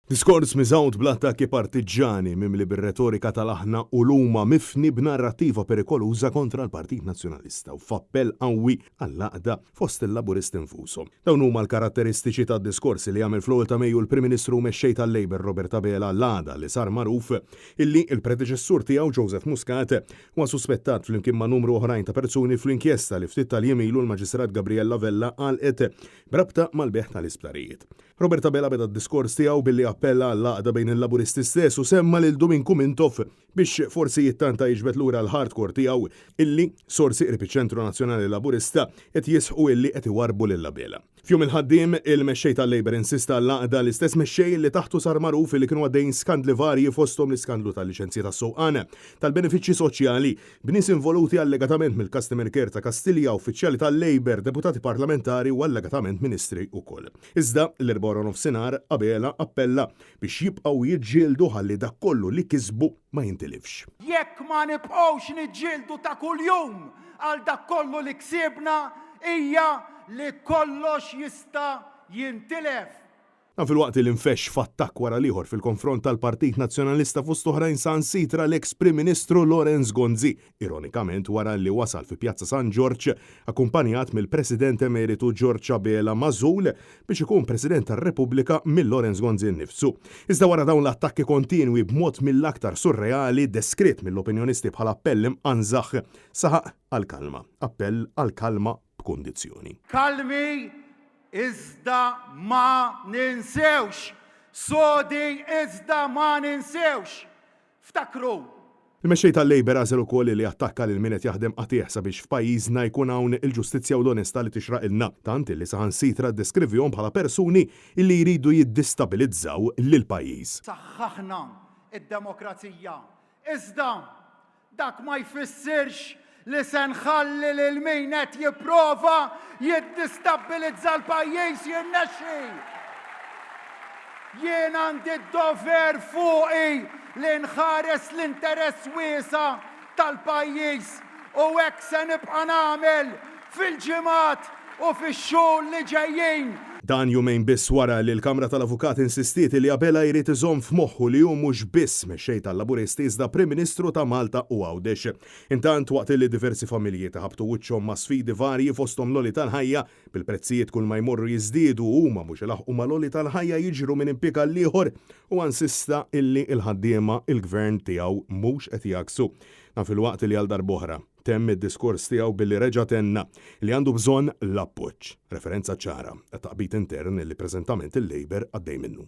Diskors miżgħud bl-attakki partiġġani, mimli bir-retorika tal-aħna u l-huma, mifni b'narrattiva perikoluża kontra l-Partit Nazzjonalista u f'appell qawwi għall-għaqda fost il-Laburisti nfushom. Dawn huma l-karatteristiċi tad-diskors li għamel fl-ewwel ta' Mejju l-Prim Ministru u Mexxej tal-Labour Robert Abela l-għada li sar magħruf illi l-predeċessur tiegħu Joseph Muscat huwa suspettat flimkien ma' numru oħrajn ta' persuni fl-inkjesta li ftit tal-jiem ilu l-Maġistrat Gabriella Vella għalqet b'rabta mal-bejgħ tal-isptarijiet. Robert Abela beda d-diskors tiegħu billi appella għall-għaqda bejn il-Laburisti stess u semma lil Duminku Mintoff biex forsi jittanta jiġbed lura l-hardcore tiegħu illi, sorsi qrib iċ-Ċentru Nazzjonali Laburista qed jisħqu illi qed iwarrbu lil Abela. F'Jum il-Ħaddiem, il-Mexxej tal-Labour insista għall-għaqda, l-istess mexxej li taħtu sar magħruf illi kienu għaddejjin skandli varji fosthom l-iskandlu tal-liċenzji tas-sewqan, tal-benefiċċji soċjali, b'nies involuti allegatament mill-customer care ta' Kastilja, uffiċjali tal-Labour, deputati parlamentari u allegatament ministri wkoll. Iżda, l-Erbgħa waranofsinhar, Abela appella biex jibqgħu jiġġieldu ħalli dak kollu li kisbu ma jintilifx. Jekk ma nibqgħux niġġieldu ta' kuljum għal dak kollu li ksibna hija li kollox jista' jintilef. Dan filwaqt li nfexx f'attakk wara l-ieħor fil-konfront tal-Partit Nazzjonalista fost oħrajn saħansitra l-eks Prim Ministru Lawrence Gonzi, ironikament wara li wasal fi Pjazza San Ġorġ akkumpanjat mill-President Emeritu George Abela magħżul biex ikun President tar-Repubblika minn Lawrence Gonzi nnifsu. Iżda wara dawn l-attakki kontinwi b'mod mill-aktar surreali deskritt mill-opinjonisti bħala appell imqanżaħ, saħaq għall-kalma. Appell għall-kalma b'kundizzjoni. Kalmi Iżda ma ninsewx! Sodi iżda ma ninsewx! Ftakru! Il-Mexxej tal-Labour għażel ukoll li jattakka lil min qed jaħdem qatigħ sabiex f'pajjiżna jkun hawn il-ġustizzja u l-onestà li tixraqilna, tant illi saħansitra ddeskrivihom bħala persuni illi jridu jiddistabilizzaw lill-pajjiż. Saħħaħna d-demokrazija, iżda Dak ma jfissirx li se nħalli lil min qed jipprova jiddistabbilizza l-pajjiż jirnexxi. Jien għandi d-dover fuqi li nħares l-interess wiesa' tal-pajjiż u hekk se nibqa' nagħmel fil-ġimgħat u fix-xhur li ġejjin. Dan jumejn biss wara li l-Kamra tal-Avukati insistiet li Abela jrid iżomm f'moħħu li hu mhux biss Mexxej tal-Laburisti iżda Prim Ministru ta' Malta u Għawdex. Intant, waqt li diversi familji iħabbtu wiċċhom ma' sfidi varji fosthom l-għoli tal-ħajja, bil-prezzijiet kull ma jmorru jiżdiedu u huma mhux ilaħħqu mal-għoli tal-ħajja jiġru minn impjieg għall-ieħor, huwa insista illi l-ħaddiema il-Gvern tiegħu mhux qed jgħakksu. Dan filwaqt li għal darb'oħra, Temm id-diskors tiegħu billi reġa' tenna li għandu bżonn l-appoġġ, referenza ċara għat-taqbid intern li preżentament il-Labour għaddej minnu.